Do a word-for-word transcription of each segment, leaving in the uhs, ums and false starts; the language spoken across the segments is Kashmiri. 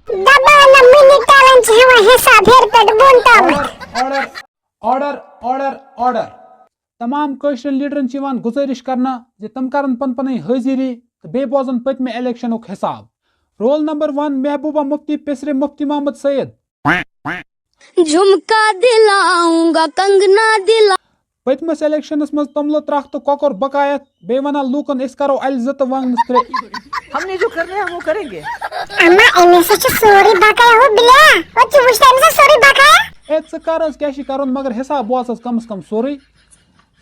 دباو نہ منی ٹیلنٹ چھِ ہٮ۪وان حساب ہیٚرِ پٮ۪ٹھ بۄن تامَتھ۔ آرڈر آرڈر آرڈر آرڈر تمام کٲشرٮ۪ن لیڈرن چھِ یِوان گُزٲرِش کرنہٕ زِ تِم کرن پن پنٕنۍ حٲضری تہٕ بیٚیہِ بوزن پٔتمہِ الیکشنُک حساب۔ رول نمبر ون، محبوبہ مفتی پیسرِ مفتی محمد سید۔ جھمکا دلاؤں گا، کنگنا دلا پٔتمِس الیکشنس منٛز توٚملہٕ ترٛکھ تہٕ کۄکُر بقایت، بیٚیہِ ونان لوٗکن أسۍ کرو الہِ زٕ تہٕ وانگنس ترٛےٚ۔ ہم نے جو کرنا ہے وہ کریں گے۔ اما أمِس سۭتۍ چھُ سورُے بقایا ہُہ بِلیا۔ او ژٕ وٕچھ تہٕ أمِس چھُ سورُے بقایا۔ اے ژٕ کر حظ کیٛاہ چھِ کرُن، مگر حساب بوز حظ کمس کم سورُے۔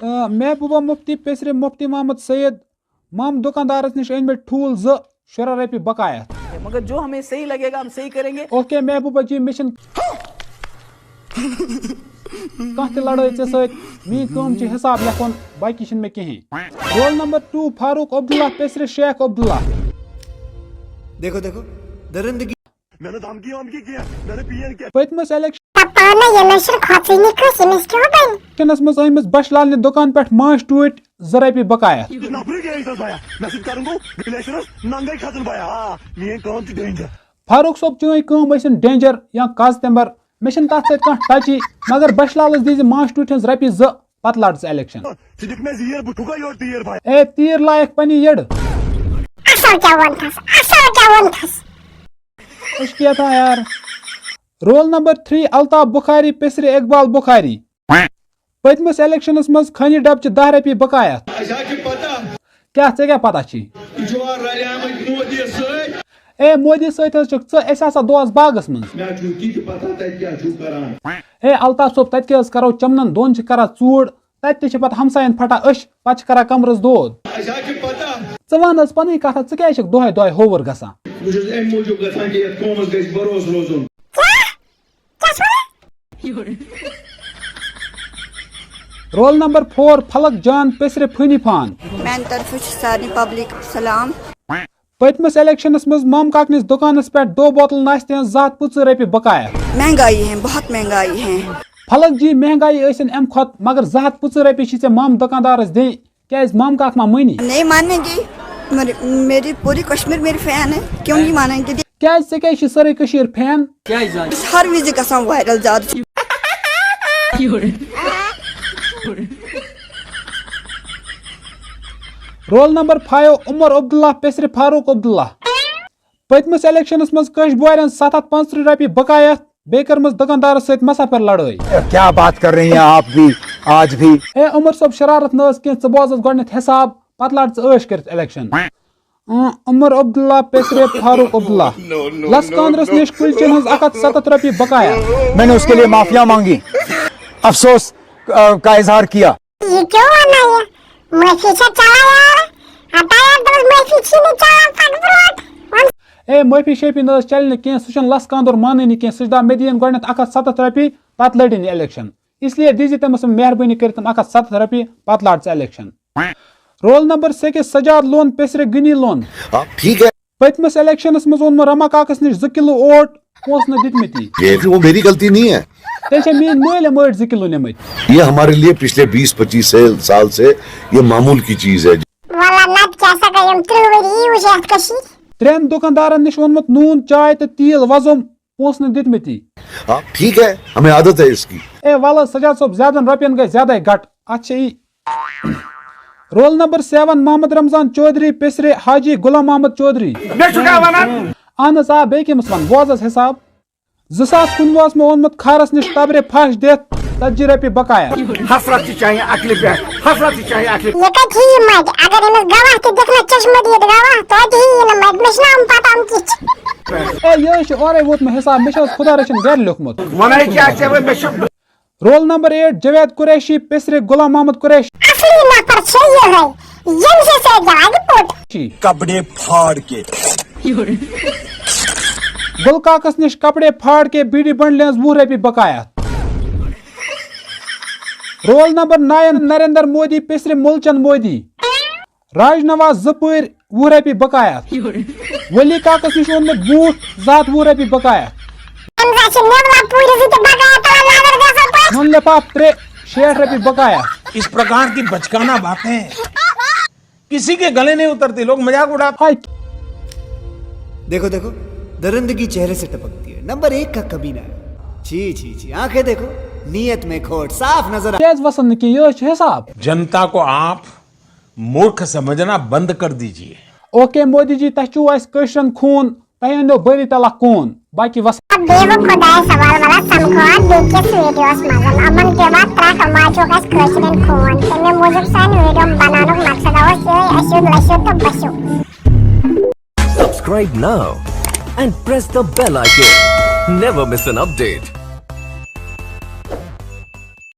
آ، محبوبہ مفتی پیسرِ مفتی محمد سید، مام دُکاندارس نِش أنۍ مےٚ ٹھوٗل زٕ، شُراہ رۄپیہِ بقایت۔ مگر جو ہمیں صحیح لگے گا ہم صحیح کریں گے۔ اوکے محبوبہ جی، مےٚ چھِنہٕ کانٛہہ تہِ لڑٲے ژےٚ سۭتۍ، میٛٲنۍ کٲم چھِ حساب لیکھُن، باقی چھِنہٕ مےٚ کِہیٖنۍ۔ Roll number two, Farooq Abdullah پیسرِ شیخ عبداللہ۔ देखो देखो درندگی मैंने धमकी वमकी किया मैंने पीएन किया پٔتمِس الیکشن پاپا نہ یہِ نہ چھُنہٕ کھۄژٕے نہٕ کٲنٛسہِ، أمِس کیٛاہ بَنہِ؟ الیکشنس منٛز أنۍ مٕژ بشلال نہِ دُکان پٮ۪ٹھ ماچھ ٹوٗٹۍ زٕ رۄپیہِ بقایت۔ نفری گے ایسا بایا میں سۭتۍ کرن گو گلیشرس ننگے کھژن بایا آ میٲنۍ کٲم چھِ ڈینجر۔ فاروق صٲب، چٲنۍ کٲم ٲسِن ڈینجر یا کاز تمبر، مےٚ چھِنہٕ تَتھ سۭتۍ کانٛہہ ٹچی، مگر بشلالس دِیٖزِ ماچھ ٹوٗٹۍ ہٕنٛز رۄپیہِ زٕ، پتہٕ لڑ ژٕ الیکشن۔ ژٕ دِکھ مےٚ زیٖر بہٕ ٹھُکا یورٕ تیٖر بایا۔ اے تیٖر لایق پننہِ یٔڑ۔ اصل کیٛاہ ووٚنتھس، اصل کیٛاہ ووٚنتھس؟ أسۍ کیٛاہ تھا یار۔ رول نمبر تھری، الطاف بخاری پیسرِ اقبال بخاری۔ پٔتمِس الیکشنس منٛز خٲنی ڈبہٕ چہِ دہ رۄپیہِ بقایت۔ اَسہِ حظ چھِ پتہ۔ کیٛاہ ژےٚ کیٛاہ پتہ چھی؟ یہِ چھُوا رلیمٕتۍ مودی سۭتۍ؟ اے مودی سۭتۍ حظ چھُکھ ژٕ، أسۍ آسہٕ ہا دۄہس باغس منٛز۔ مےٚ چھُو تہِ تہِ پتہ تَتہِ کیٛاہ چھُو کران۔ اے الطاف صٲب، تتہِ کیٛاہ حظ کرو، چمنن دۄن چھِ کران ژوٗر، تتہِ تہِ چھِ پتہٕ ہمساین پھٹان أچھ، پتہٕ چھِ کران کمرس دود۔ اَسہِ حظ چھِ پتہ۔ ژٕ ون حظ پنٕنۍ کتھ، ژٕ کیٛازِ چھکھ دۄہے دۄہے ہووُر گژھان؟ بہٕ چھُس اَمہِ موٗجوٗب گژھان کہِ یَتھ قومس گژھِ بروسہٕ روزُن۔ رول نمبر فور، فلک جان پیسرِ فٲنی فان۔ میانہِ طرفہٕ چھِ سارنٕے پبلک سلام۔ پٔتمِس الیکشنس منٛز مام کاکنِس دُکانس پٮ۪ٹھ دو بوتل ناشتہِ ہٕنٛز زٕ ہتھ پٕژٕہ رۄپیہِ بقایا۔ مہنگائی ہے، بہت مہنگائی ہے۔ فلک جی، مہنگائی ٲسِن امہِ کھۄتہٕ، مگر زٕ ہتھ پٕژٕہ رۄپیہِ چھی ژےٚ مام دُکاندارس دِنۍ، کیٛازِ مام کاک ما مٲنی؟ نہیں مانیں گے، میرے، میری پوری کشمیر میری فین ہے، کیوں نہیں مانیں گے؟ کیٛازِ ژےٚ کیٛازِ چھِ سٲرٕے کٔشیٖر فین؟ ہر وِزِ گژھان وائرل زیادٕ۔ Roll number five, Omar Abdullah پیسرِ Farooq Abdullah. پٔتمِس الیکشنس منٛز کٔش بورٮ۪ن ستھ ہتھ پانٛژترٕہ رۄپیہِ بقایت، بیٚیہِ کٔرمٕژ دُکاندارس سۭتۍ مسافر لڑٲے۔ کیا بات کر رہے ہیں آپ بھی، آج بھی؟ اے عمر صٲب، شرارت نہ ٲس کینٛہہ، ژٕ بوز حظ گۄڈٕنٮ۪تھ حساب، پتہٕ لڑ ژٕ عٲش کٔرِتھ الیکشن۔ اۭں، عمر عبداللہ پیسرِ فاروق عبداللہ۔ لس کاندرس نِش کُلچن ہٕنٛز اکھ ہتھ ستتھ رۄپیہِ بقایا۔ میں نے اس کے لیے معافیاں مانگی، افسوس آ، کا اظہار کیا۔ یہِ کیٛاہ وَنان یہِ؟ معٲفی چھا چلان یارٕ؟ ہتا یارٕ، دوٚپُس معٲفی چھی نہٕ چلان، پَکھ برٛونٛٹھ۔ وَن۔ اے معٲفی شٲفی نہ حظ چلہِ نہٕ کینٛہہ، سُہ چھُنہٕ لس کاندُر مانٲنی کینٛہہ، سُہ چھُ دَپان مےٚ دِیِن گۄڈٕنٮ۪تھ اکھ ہتھ ستتھ رۄپیہِ، پتہٕ لٔڑِن یہِ الیکشن، اس لیے دیٖزِ تٔمِس مہربٲنی کٔرِتھ تِم اکھ ہتھ ستتھ رۄپیہِ، پتہٕ لڑ ژٕ election. Roll number six, Sajad Lone پیسرِ غنی لون۔ آپ ٹھیک ہے؟ پٔتمِس الیکشنس منٛز اوٚن مےٚ رما کاکس نِش زٕ کِلوٗ اوٹ، پونٛسہٕ نہٕ دِتمٕتی۔ یہ وہ میری غلطی نہیں ہے۔ تیٚلہِ چھےٚ میٛٲنۍ مٲلۍ مٲج زٕ کِلوٗ نِمٕتۍ۔ یہ ہمارے لیے پچھلے بیس پچیس سے- سال سے یہ معمول کی چیز ہے۔ وَلہٕ نَتہٕ کیٛاہ سا گٔے یِم تٕرٛہ ؤری یی وٕچھ یَتھ کٔشیٖرِ۔ ترٛٮ۪ن دُکاندارن نِش اوٚنمُت نوٗن، چاے تہٕ تیٖل وۄزُم، پونٛسہٕ نہٕ دِتمٕتی۔ آپ ٹھیک ہے، ہمیں عادت ہے اس کی۔ اے ولہٕ حظ سجاد صٲب، زیادن رۄپین گٔے زیادے گٹہٕ، اتھ چھےٚ یی۔ Roll number seven, Mohammad Ramzan Chowdhary پیسرِ حاجی غلام محمد چودھری۔ مےٚ چھُ کانٛہہ وَنان؟ اہن حظ آ، بیٚیہِ کٔمِس وَنہٕ، بوز حظ حساب۔ زٕ ساس کُنوُہس مےٚ اوٚنمُت کھارس نِش تبرِ پھش دِتھ ژتجی رۄپیہِ بقایا۔ حسرت چھِ چانہِ اکلہِ پٮ۪ٹھ، حسرت چھِ چانہِ اکلہِ۔ یہِ کَتہِ یِیہِ مَتہِ؟ اگر أمِس گواہ تہِ دِکھ نہ چشمہٕ دِتھ گواہ، توتہِ یِیہِ نہٕ مَتہِ۔ مےٚ چھِنہٕ یِم پَتہ یِم کِتھ چھِ۔ اے، یہِ حظ چھِ اورَے ووتمُت حساب، مےٚ چھِ حظ خۄدا رٔچھِنۍ گرِ لیوٚکھمُت۔ وَنَے کیٛاہ ژےٚ وۄنۍ، مےٚ چھُ۔ Roll number eight, Javed Qureshi پیسرِ غلام محمد قریشی۔ اصلی نفر چھِ یِہوٚے، ییٚمۍ سٕے سۭتۍ گٮ۪وان یہِ پوٚٹ۔ کپڑے پھاڑ کے۔ گُل کاکس نِش کپڑے پھاڑ کے بیٖڑی بنڈلہِ ہٕنٛز وُہ رۄپیہِ بقایا۔ Roll number nine, Narendra Modi پیسرِ مُلچند مودی۔ راج نواز زٕ پٲرۍ وُہ رۄپیہِ بقایا۔ ولی کاکس نِش اوٚن مےٚ بوٗٹھ زٕ ہتھ وُہ رۄپیہِ بقایا۔ أمۍ زَن چھِ نیٚبرٕ پوٗرِ زٕ تہِ بغٲر تَلہٕ نظر گژھان پٲٹھۍ۔ نُن لفاف ترٛےٚ شیٹھ رۄپیہِ بقایا۔ इस प्रकार की बचकाना बातें किसी के गले नहीं उतरती, लोग मजाक उड़ाते। ہاے، देखो देखो درندگی چہرے سے ٹپکتی ہے، نمبر ایک کا کمینہ ہے۔ چھی چھی چھی، آنکھیں دیکھو، نیت میں کھوٹ صاف نظر آ کیازِ وسان نہٕ کینٛہہ؟ یہِ حظ چھِ حساب۔ जनता को आप मूर्ख समझना बंद कर दीजिए। اوکے مودی جی، تۄہہِ چھُو اَسہِ کٲشرٮ۪ن خوٗن، تۄہہِ أنۍزیو بٲری تلہ کوٗن، باقی وس۔ بیٚیہِ وۄنۍ خۄدایَس حوالہٕ، وَلہٕ سَمکھو اَتھ بیٚیہِ کِس ویٖڈیوَس منٛز۔ یِمَن پیوٚو اَتھ ترٛٹھ، یِم واجوکھ اَسہِ کٲشرٮ۪ن خوٗن۔ تَمہِ موٗجوٗب سانہِ ویٖڈیو بَناونُک مقصد اوس یِہوٚے، اَسہِ یُن لٔسِو تہٕ بٔسِو۔ Subscribe now and press the bell icon. Never miss an update.